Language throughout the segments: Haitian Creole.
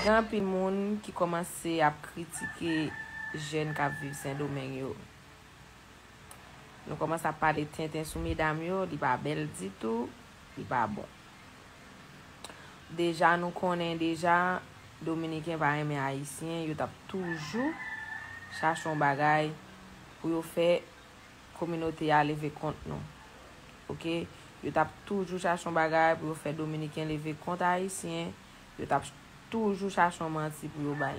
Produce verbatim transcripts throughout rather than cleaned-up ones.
Gen anpil moun ki kòmanse ap kritike jèn k ap viv Sendomeng yo. Nou kòmanse ap pale tenten sou medam yo, li pa bèl ditou, li pa bon. Deja nou konnen deja, Dominiken pa renmen Ayisyen, yo t ap toujou chache yon bagay pou yo fè kominote a leve kont nou. Oke? Yo t ap toujou chache yon bagay pou yo fè Dominiken leve kont Ayisyen, yo t ap toujou chache yon manti pou yo bay.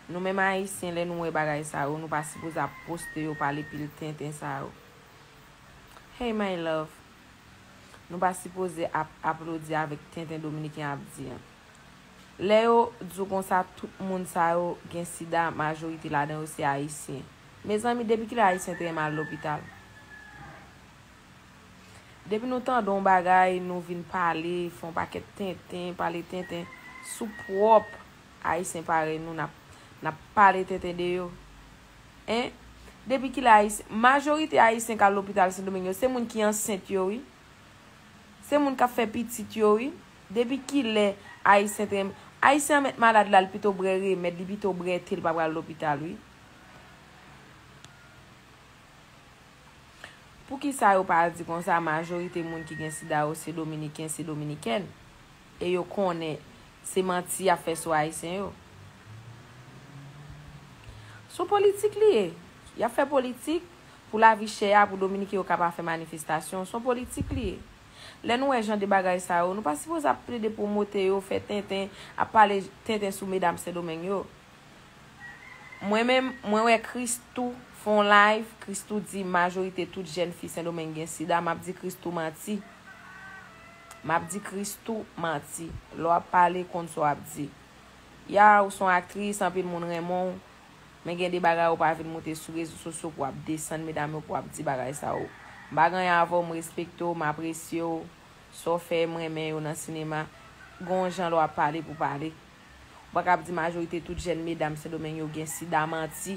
Nou menm Ayisyen, lè nou wè bagay sa yo, nou pa sipoze ap poste yo, pale pil tenten sa yo. Hey my love, nou pa sipoze ap aplodi avèk tenten Dominiken ap di an. Lè yo di w konsa tout moun sa yo gen sida, majorite ladan yo se Ayisyen. Mezanmi, depi kilè Ayisyen te renmen al lopital? Depi nou tande yon bagay, nou vin pale, fè yon pakèt tenten, pale tenten sou pwòp Ayisyen parèy nou, n ap, n ap pale tenten de yo. Hein? Depi kilè Ayisyen, majorite Ayisyen k al lopital Sendomeng yo, se moun ki ansent yo, wi. Se moun k ap fè pitit yo, wi. Depi kilè Ayisyen te renmen, Ayisyen an mèt malad la, li pito bwè remèd, li pito bwè te, li pa pral lopital, wi. Poukisa yo pa di konsa majorite moun ki gen sida yo se Dominiken, se Dominikèn? E yo konnen se manti y ap fè sou Ayisyen yo. Se yon politik li ye. Y ap fè politik pou lavi chè a, pou Dominiken yo ka pa fè manifestasyon. Se yon politik li ye. Lè nou wè jan de bagay sa yo, nou pa sipoze ap plede pwomote yo, fè tenten, ap pale tenten sou medam Sendomeng yo. Mwen menm, mwen wè Christoo fè yon live, Christoo di majorite tout jèn fi Sendomeng gen sida, m ap di Christoo manti. M ap di Christoo manti. Lè w ap pale, konn sa w ap di. Ya, ou se yon aktris, anpil moun renmen w, men gen de bagay ou pa vin moute sou rezo sosyo pou w ap desann medam yo, pou w ap di bagay sa yo. M pa gen anyen avè w, m respekte w, m apresye w. Sa w fè, m renmen yo nan sinema. Gen yon jan lè w ap pale pou pale. Ou pa ka ap di majorite tout jèn medam Sendomeng yo gen sida, manti.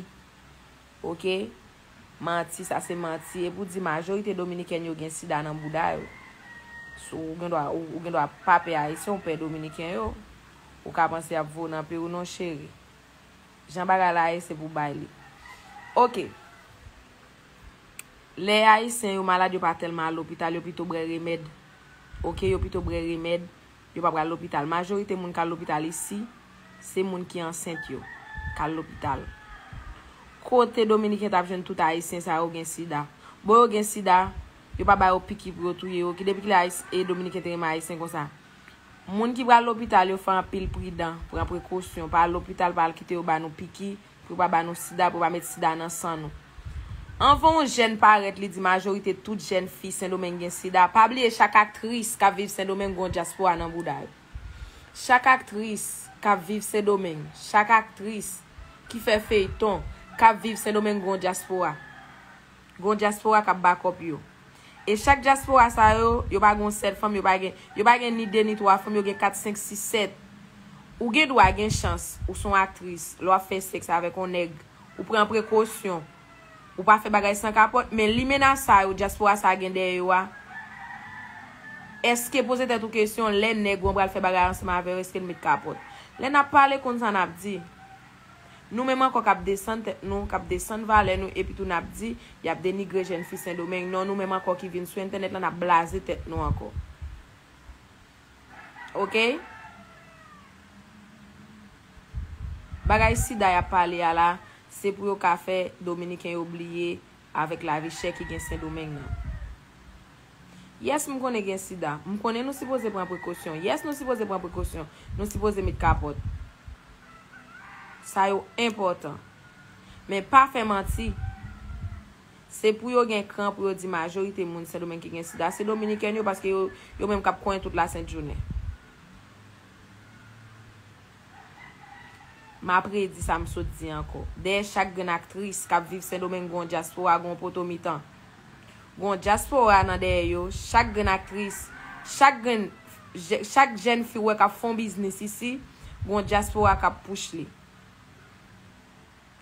Oke? Manti, sa se manti. Epi w di majorite Dominikèn yo gen sida nan bouda yo. Si w gen dwa, ou, ou gen dwa pa pè Ayisyen, ou pè Dominiken yo. Ou ka panse y ap voye w nan peyi w non, cheri. Jan bagay la ye, se pou bay li. Oke. Lè Ayisyen yo malad, yo pa tèlman al lopital, yo pito bwè remèd. Oke, yo pito bwè remèd, yo pa pral lopital. Majorite moun k al lopital isi, se moun ki ansent yo k al lopital. Kote Dominiken t ap jwenn tout Ayisyen sa yo gen sida? Bon, yo gen sida, yo pa ba yo piki pou yo touye yo. Ki depi kilè Ayis-, e Dominiken te renmen Ayisyen konsa? Moun ki pral lopital yo fè anpil pridan, pran prekosyon, pa al lopital, pa al kite yo ba nou piki, pou yo pa ba nou sida, pou yo pa met sida nan san nou. Anvan yon jèn parèt, li di majorite tout jèn fi Sendomeng gen sida. Pa bliye chak aktris k ap viv Sendomeng gen yon dyaspora nan bouda yo. Chak aktris k ap viv Sendomeng, chak aktris ki fè feyton k ap viv Sendomeng gen yon dyaspora. Gen yon dyaspora k ap bakòp yo. E chak dyaspora sa yo, yo pa gen yon sèl fanm, yo pa gen, yo pa gen ni de ni twa fanm, yo gen kat, senk, sis, sèt. Ou gen dwa gen chans, ou se yon aktris, lè w ap fè sèks avèk yon nèg, ou pran prekosyon, ou pa fè bagay san kapòt, men limena sa yo, dyaspora sa gen dèyè yo a, èske, poze tèt ou kesyon, lè nèg ou an pral fè bagay ansanm avè w, èske l met kapòt? Lè n ap pale, konn sa n ap di. Nou menm ankò k ap desann tèt nou, k ap desann valè nou, epi tou n ap di, y ap denigre jèn fi Sendomeng. Non, nou menm ankò ki vin sou entènèt la, n ap blaze tèt nou ankò. Oke? Bagay sida y ap pale a la, se pou yo ka fè Dominiken yo bliye avèk lavi chè ki gen Sendomeng nan. Yes, m konnen gen sida. M konnen nou sipoze pran prekosyon. Yes, nou sipoze pran prekosyon. Nou sipoze met kapòt. Sa yo enpòtan. Men pa fè manti. Se pou yo gen kran pou yo di majorite moun Sendomeng ki gen sida, se Dominikèn yo, paske yo, yo menm k ap konyen tout lasent jounen. M ap redi sa m sot di ankò. Dèyè chak grenn aktris k ap viv Sendomeng, gen yon dyaspora, gen yon poto mitan. Gen yon dyaspora nan dèyè yo, chak grenn aktris, chak grenn, je-, chak jèn fi w wè k ap fè yon biznis isi, gen yon dyaspora k ap pouch li.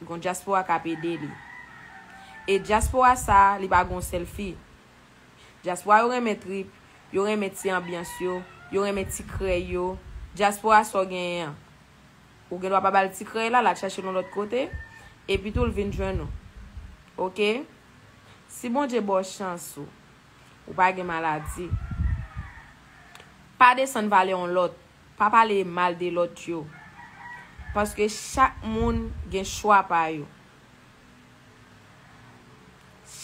Gen yon dyaspora k ap ede li. E dyaspora sa a, li pa gen yon sèl fi. Dyaspora yo renmen trip, yo renmen ti anbyans yo, yo renmen ti krèy yo. Dyaspora sa w genyen an. Ou gen dwa pa ba l ti krèy la, l al chache l yon lòt kote, epi tou l vin jwenn ou. Oke? Si Bondye ba w chans ou, ou pa gen maladi, pa desann valè yon lòt, pa pale mal de lòt yo. Paske chak moun gen chwa pa yo.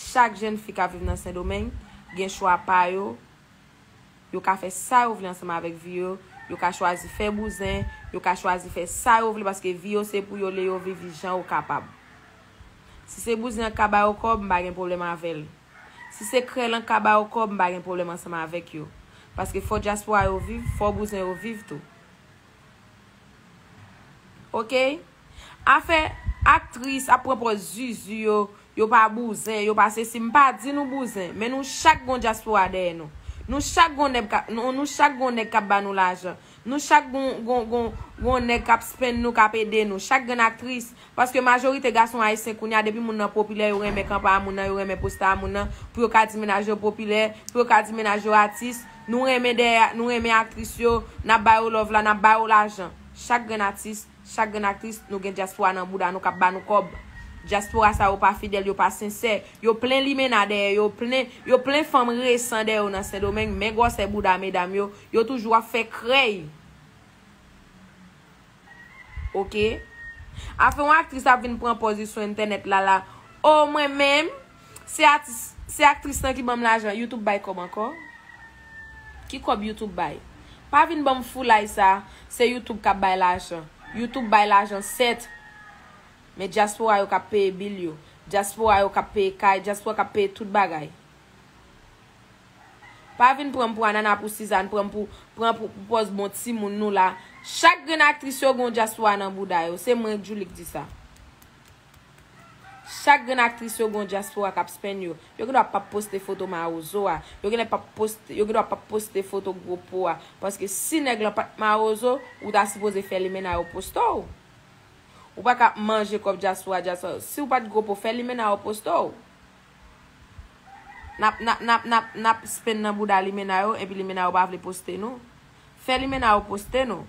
Chak jèn fi k ap viv nan Sendomeng gen chwa pa yo. Yo ka fè sa yo vle ansanm avèk vi yo. Yo ka chwazi fè bouzen. Yo ka chwazi fè sa yo vle paske vi yo se pou yo, lè yo viv jan yo kapab. Si se bouzen an k ka ba yo kòb, m pa gen pwoblèm avè l. Si se krèy lan k ka ba yo kòb, m pa gen pwoblèm ansanm avèk yo. Paske fò dyaspora yo viv, fò bouzen yo viv tou. Oke? Afè aktris ap pran pòz zuzu yo, yo pa bouzen, yo pa sesi, m pa di nou bouzen, men nou chak gon dyaspora dèyè nou. Nou chak gon nèg ka, nou, nou chak gon nèg k ap ba nou lajan. Nou chak gon, gon, gon, gon nèg k ap spenn nou, k ap ede nou. Chak grenn aktris, paske majorite gason ayisyen kounye a, depi moun nan popilè, yo renmen kanpe a moun nan, yo renmen poste a moun nan, pou yo ka di mennaj yo popilè, pou yo ka di mennaj yo atis. Nou renmen dèyè, nou renmen aktris yo, n ap ba yo love la, n ap ba yo lajan. Chak grenn atis, chak grenn aktris, nou gen dyaspora nan bouda nou k ap ba nou kòb. Dyaspora sa yo pa fidèl, yo pa sensè, yo plen limena dèyè yo, plen, yo plen fanm resan dèyè yo nan Sendomeng, men gwòsè bouda medam yo, yo toujou ap fè krèy. Oke? Afè yon aktris ap vin pran pòz li sou entènèt la la. O, mwen menm, se atis, se aktris lan ki ban m lajan. YouTube bay kòb ankò? Ki kòb YouTube bay? Pa vin ban m foulay sa, se YouTube k ap bay lajan. YouTube bay lajan, sèt. Men dyaspora yo k ap peye bil yo. Dyaspora yo k ap peye kay, dyaspora k ap peye tout bagay. Pa vin pran m pou Anana, pou Sizàn, pran m pou, pran pou, pou pòz bon timoun nou la. Chak grenn aktris yo gon dyaspora nan bouda yo. Se mwen, Djouly, k di sa. Chak grenn aktris yo gon dyaspora k ap spenn yo. Yo gen dwa p ap poste foto mawozo a. Yo gen dwa p ap poste, yo gen dwa p ap poste foto gwo po a. Paske si nèg lan pa t mawozo, ou ta sipoze fè limena yo poste w. Ou pa ka ap manje kòb dyaspora, dyaspora. Si w pa t gwo po, fè limena yo poste w. N ap, n ap, n ap, n ap, n ap spenn nan bouda limena yo, epi limena yo pa vle poste nou. Fè limena yo poste nou.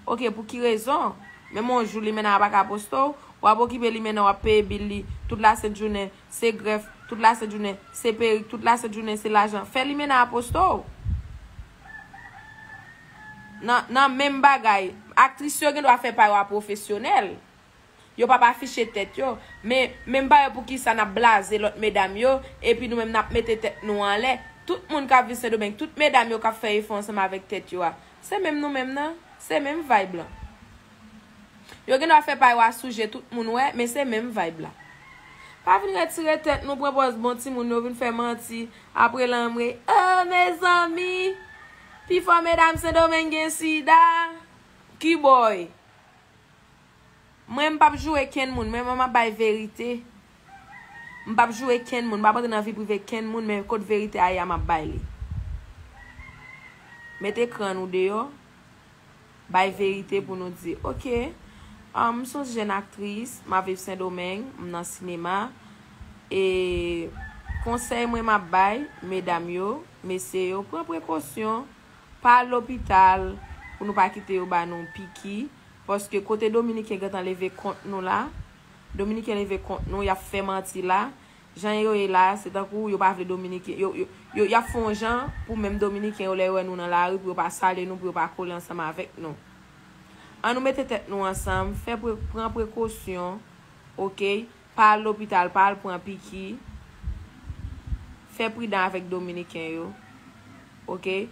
Oke, pou ki rezon? Menm yon jou limena a pa ka poste w, w ap okipe limena, w ap peye bil li, tout lasent jounen, se grèf, tout lasent jounen, se perik, tout lasent jounen, se lajan. Fè limena a poste w. Nan, nan menm bagay, aktris yo gen dwa fè pa yo a pwofesyonèl. Yo p ap afiche tèt yo. Men, men m pa wè poukisa n ap blaze lòt medam yo, epi nou menm n ap mete tèt nou anlè. Tout moun k ap viv Sendomeng, tout medam yo k ap fè efò ansanm avèk tèt yo a, se menm nou menm nan, se menm vibe lan. Yo gen dwa fè pa yo a sou je tout moun wè, men se menm vibe la. Pa vin retire tèt nou, pran pòz bon timoun yo, vin fè manti, apre lanmwe. Oh, mezanmi! Pifò medam Sendomeng gen sida. Kiboy! Mwen, m p ap joure kenn moun. Mwen, mwen, m ap bay verite. M p ap joure kenn moun. M p ap antre nan vi prive kenn moun, men kot verite a ye a, m ap bay li. Mete kran nou deyò. Bay verite pou nou di, oke, ah, m se yon jèn aktris, m ap viv Sendomeng, m nan sinema. E konsèy mwen m ap bay, medam yo, mesye yo, pran prekosyon, pa al lopital pou nou pa kite yo ba nou piki. Paske kote Dominiken gentan leve kont nou la, Dominiken leve kont nou, y ap fè manti la. Jan yo ye la, se tankou yo pa vle Dominiken. Yo, yo, yo, y ap fè yon jan pou menm Dominiken yo, lè yo wè nou nan lari, pou yo pa salye nou, pou yo pa kole ansanm avèk nou. Ann nou mete tèt nou ansanm, fè pre-, pran prekosyon, oke? Pa al lopital, pa al pran piki. Fè pridan avèk Dominiken yo, oke?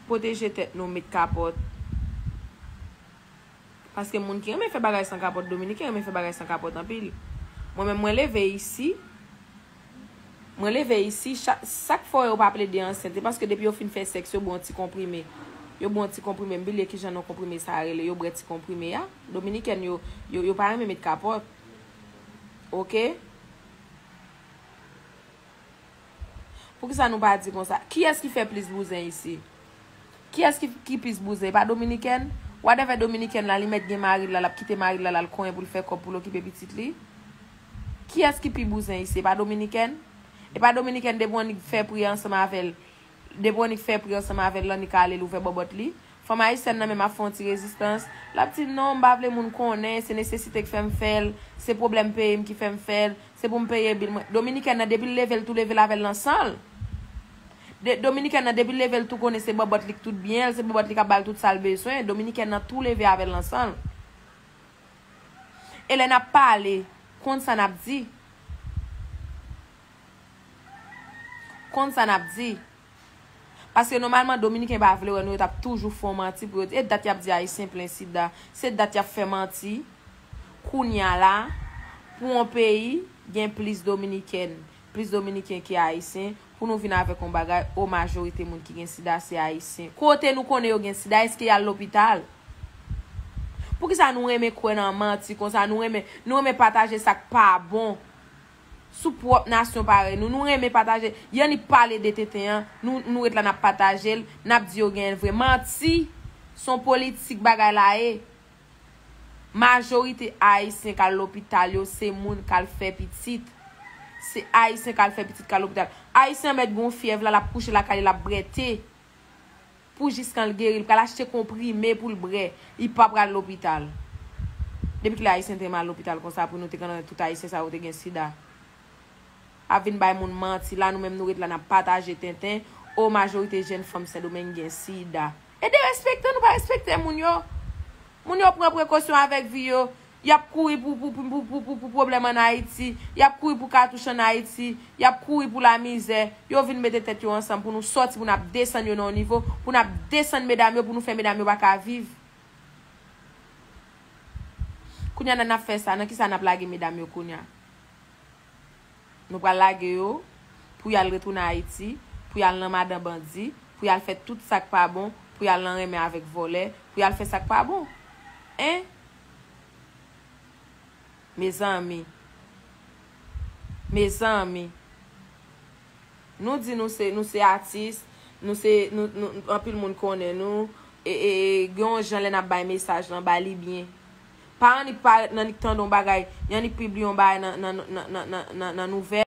Pwoteje tèt nou, met kapòt. Paske moun ki renmen fè bagay san kapòt, Dominiken renmen fè bagay san kapòt anpil. Mwen menm, mwen leve isi, mwen leve isi, cha-, sak fè w wè yo pa plede ansent, se paske depi yo fin fè sèks, yo ba w yon ti konprime. Yo ba w yon ti konprime, m bliye kijan non konprime sa a rele, yo bwè ti konprime a. Dominikèn yo, yo, yo pa renmen met kapòt. Oke? Poukisa nou pa di konsa? Kiyès ki fè plis bouzen isi? Kiyès ki, ki plis bouzen? E pa Dominikèn? Whatever Dominikèn la, li mèt gen mari l la, l ap kite mari l la, l al konyen pou l fè kòb, pou l okipe pitit li. Kiyès ki pi bouzen isi? E pa Dominikèn? E pa Dominikèn, depi w annik fè pri ansanm avè l, depi w annik fè pri ansanm avè l, l annik ale, l ouvè bòbòt li. Fanm ayisyèn nan menm ap fè yon ti rezistans. L ap di, "Non, m pa vle moun konnen, se nesesite k fè m fè l, se pwoblèm peyi m ki fè m fè l, se pou m peye bil mwen." Dominikèn nan, depi l leve l tou leve l avè l nan san l. De, Dominikèn nan, depi l leve l tou konnen se bòbòt li k tout byen l, se bòbòt li k ap ba l tout sa l bezwen. Dominikèn nan tou leve avè l nan san l. E lè n ap pale, konn sa n ap di. Konn sa n ap di. Paske nòmalman, Dominiken pa vle wè nou, yo t ap toujou fè w manti pou yo di, e dat y ap di Ayisyen plen sida, se dat y ap fè manti. Kounye a la, pou yon peyi, gen plis Dominikèn, plis Dominiken ke Ayisyen, pou nou vin avèk yon bagay, o majorite moun ki gen sida se Ayisyen. Kote nou konnen yo gen sida, èske y al lopital? Poukisa nou renmen kwè nan manti konsa? Nou renmen, nou renmen pataje sa k pa bon sou pwòp nasyon parèy nou. Nou renmen pataje. Y annik pale de tenten an, nou, nou ret la n ap pataje l, n ap di yo genyen l vre. Manti, se yon politik bagay la ye. Majorite Ayisyen k al lopital yo, se moun k al fè pitit. Se Ayisyen k al fè pitit k al lopital. Ayisyen an mèt gen yon fyèv la, l ap kouche lakay li, l ap bwè te. Pou jiskan l geri, l pral achte konprime pou l bwè. Li pa pral lopital. Depi kilè Ayisyen te renmen al lopital konsa pou nou te konn tout Ayisyen sa yo te gen sida? Ap vin bay moun manti la, nou menm nou ret la n ap pataje tenten. O majorite jèn fanm Sendomeng gen sida. E derespekte, nou pa respekte moun yo. Moun yo pran prekosyon avèk vi yo. Y ap kouri pou, pou, pou pwoblèm ann Ayiti. Y ap kouri pou katouch ann Ayiti. Y ap kouri pou lamizè. Yo vin mete tèt yo ansanm pou nou sòti, pou n ap desann yo nan yon nivo, pou n ap desann medam yo, pou nou fè medam yo pa ka viv. Kounye a, nan n ap fè sa, nan kisa n ap lage medam yo kounye a? Nou pral lage yo pou y al retounen Ayiti, pou y al nan madan bandi, pou y al fè tout sa k pa bon, pou y al nan renmen avèk vòlè, pou y al fè sa k pa bon. Hein? Mezanmi. Mezanmi. Nou di nou se, nou se atis, nou se, nou, nou, anpil moun konnen nou, e, e, e, gen yon jan lè n ap bay mesaj lan, ba li byen. Pa annik parèt nan annik tande yon bagay, y annik pibliye yon bagay nan, nan, nan nouvèl.